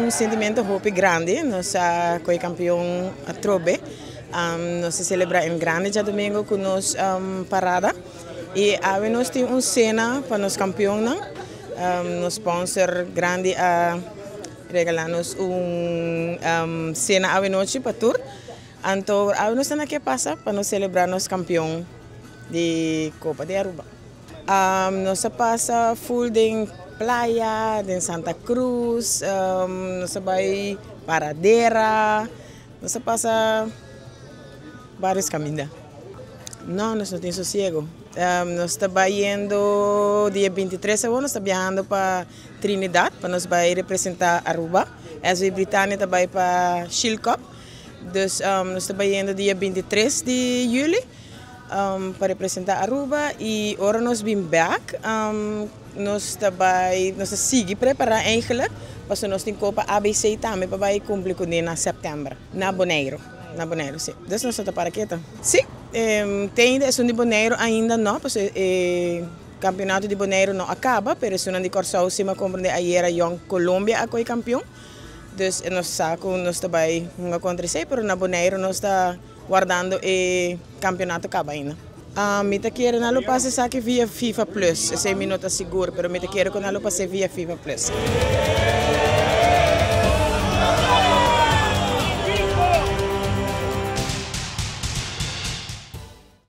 Un sentimento hopi grandi, nos a coy campeon atrobe. Nos a celebra en grande diadomingo cu nos parada y awe nos tin un cena pa nos campeonnan. Nos sponsor grandi a regala nos un cena awe nochi pa tur. Anto awe nos ta na ke pasa pa nos celebra nos campeon di Copa di Aruba. Nos a pasa full den playa, den Santa Cruz, nos a bay Paradera, nos a pasa varios caminda. No, nos no tin sosiego. Nos ta bayendo dia 23 awor, nos ta biahando pa Trinidad pa nos bay representa Aruba. SV Britannia ta bay pa Shield Cup. Dus nos ta bayendo dia 23 di juli pa representa Aruba y ora nos bin bek nos ta bay, nos ta sigui prepara eigenlijk pasobra nos tin Copa ABC tambe pa bay cumpli cune na september na Boneiro, na Boneiro si. Dus nos no ta para keto. Si, te ainda esun di Boneiro ainda no pasobra e campeonato di Boneiro no a caba pero esunnan di Corsou si mi a comprende ayera Jong Colombia a coy campeon. Dus nos sa cu nos ta bay hunga contra esey pero na Boneiro nos ta wardando e campeonato caba ainda. Mi ta kere nan lo pasa esaki via FIFA Plus, esey mi no ta sigur pero mi ta kere cu nan lo pasa via FIFA Plus.